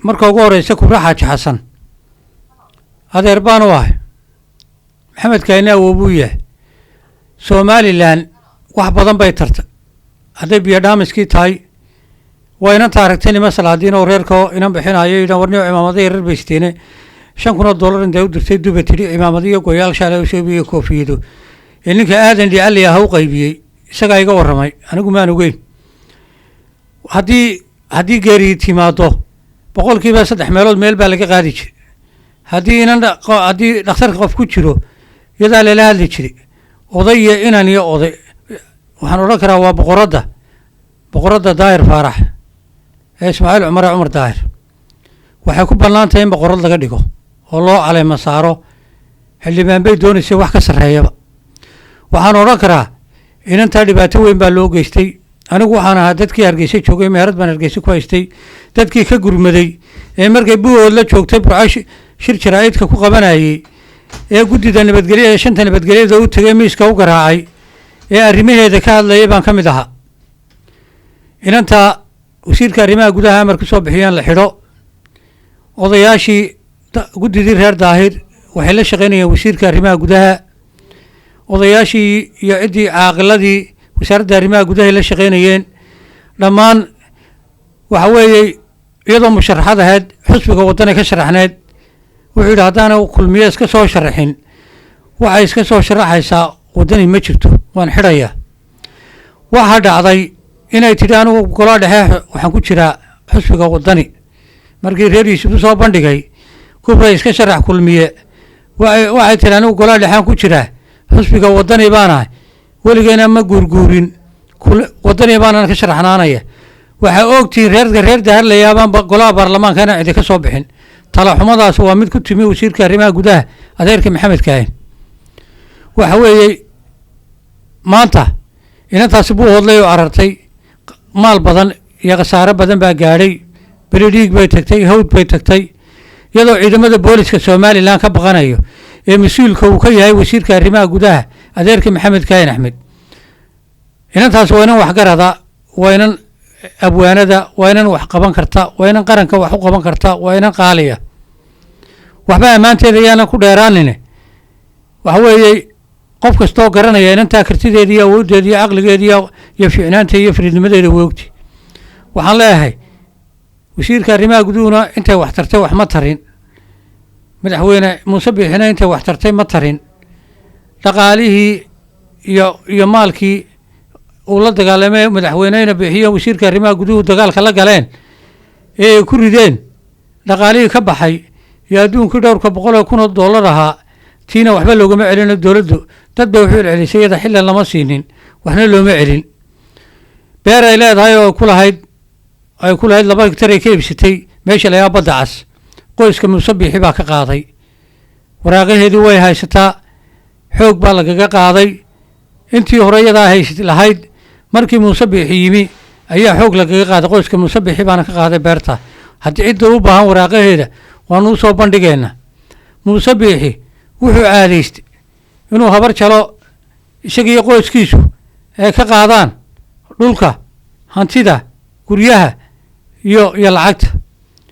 Marka ugu horeysa, Kubra Xaaji Xasan adeer baan u ahay, Maxamed Kaahina awoobuu yahay. Somalilan wax badan bay tartay. Hadday biyo dhaamiskii tahay, waa inanta aragtay nima salaadiin oo reerkoo inan bixinayo yidhaan, warniyo cimaamada yarar baysteene, $5,000 intay u dirtay duba tidhi cimaamadiyo goyaal shaale u sheebiyo koofiyado ee ninka Aadan Dhicali ah u qaybiyey. Isagaa iga warramay, anigu maan ogeyn. Haddii geeri timaado, 3% meelood meel baa laga qaadi jiray. Haddii inan haddii dhakhtarka qof ku jiro, iyadaa lala hadli jiray. Oday iyo inan iyo oday, waxaan odhan karaa waa boqoradda Daahir Faarax ee Ismaaciil Cumar ee Cumar Daahir. Waxay ku bannaan tahay in boqorad laga dhigo oo loo caleema saaro. Xildhibaan bay doonaysay, wax ka sarreeyaba. Waxaan odhan karaa inantaa dhibaato weyn baa loo geystay. Anigu waxaan ahaa dadkii Hargeysa joogay, meherad baan Hargeysa ku haystay, dadkii ka gurmaday ee markay Buhood la joogtay Burco shir jaraa'idka ku qabanayey ee guddida nabadgelya ee shanta nabadgelyada u tegay, miiska u garaacay ee arrimaheeda ka hadlayay baan ka mid ahaa. Inantaa wasiirka arrimaha gudaha amar ku soo bixiyaan la xidho. Odayaashii guddidii reer Daahir waxay la shaqaynayeen wasiirka arrimaha gudaha. Odayaashii iyo ciddii caaqiladii wasaaradda arrimaha gudahay la shaqaynayeen dhammaan. Waxa weeye, iyadoo musharaxad ahayd, xusbiga Waddanay ka sharaxneyd, wuxuu yidhi haddaana Kulmiye iska soo sharaxin, waxay iska soo sharaxaysaa Waddani ma jirto, waan xidhayaa. Waxaa dhacday inay tidhi anigu golaa dhexe waxaan ku jiraa xusbiga Waddani. Markii reer Yuusuf u soo bandhigay Kubra iska sharax Kulmiye, waxay tihi anigu golaa dhexaan ku jiraa, xusbiga Waddani baanahay, weligeyna ma guurguurin, Waddani baanan ka sharaxnaanaya. Waxaa ogtihiin reerka reer Daahir la yaabaan golaha baarlamaanka inaan cidi ka soo bixin. Talaxumadaas waa mid ku timi wasiirka arrimaha gudaha, adeerka Maxamed Kaahin. Waxa weeye, maanta inantaasi buu hodlay oo arartay, maal badan iyo khasaare badan baa gaadhay. Beledhiig bay tagtay, Hawd bay tagtay, iyadoo ciidamada booliska Somalilan ka baqanayo ee mas-uulka uu ka yahay wasiirka arrimaha gudaha, adeerka Maxamed Kaahin Axmed. Inantaas waa inan waxgarada, waa inan abwaanada, waa inan wax qaban karta, waa inan qaranka wax u qaban karta, waa inan qaaliya. Waxba ammaanteeda yaanan ku dheeraanine. Waxa weeye, qof kastoo garanaya inantaa kartideeda iyo awooddeeda iyo caqligeeda iyo fiicnaanta iyo fariidnimadeeda way ogti. Waxaan leeyahay, wasiirka arrimaha guduhuna intay wax tartay wax ma tarin, madaxweyne Muuse Biixina intay wax tartay ma tarin. Dhaqaalihii iyo maalkii uu la dagaalamay madaxweyneyna bixiyo wasiirka arrimaha guduhu dagaalka la galeen ee ay ku rideen, dhaqaalihii ka baxay iyo adduunkii dhowrka boqol oo kun oo dollar ahaa, tiina waxba loogama celino. Dowladdu dad bay wuxuu celcelisay, iyada xillan lama siinin, waxna looma celin. Beer ay leedahay oo ay ku lahayd 2 hektar ay ka iibsatay meesha la yaaba Badda Cas, qoyska Muuse Biixi baa ka qaaday. Waraaqaheedii way haysataa, xoog baa lagaga qaaday. Intii hore iyadaa hays lahayd, markii Muuse Biixi yimi ayaa xoog lagaga qaaday. Qoyska Muuse Biixi baana ka qaaday beerta. Haddii cidda u baahan waraaqaheeda, waanu usoo bandhigaynaa. Muuse Biixi wuxuu caadaystay inuu Habar Jalo isagiiyo qoyskiisu ay ka qaadaan dhulka, hantida, guryaha iyo lacagta.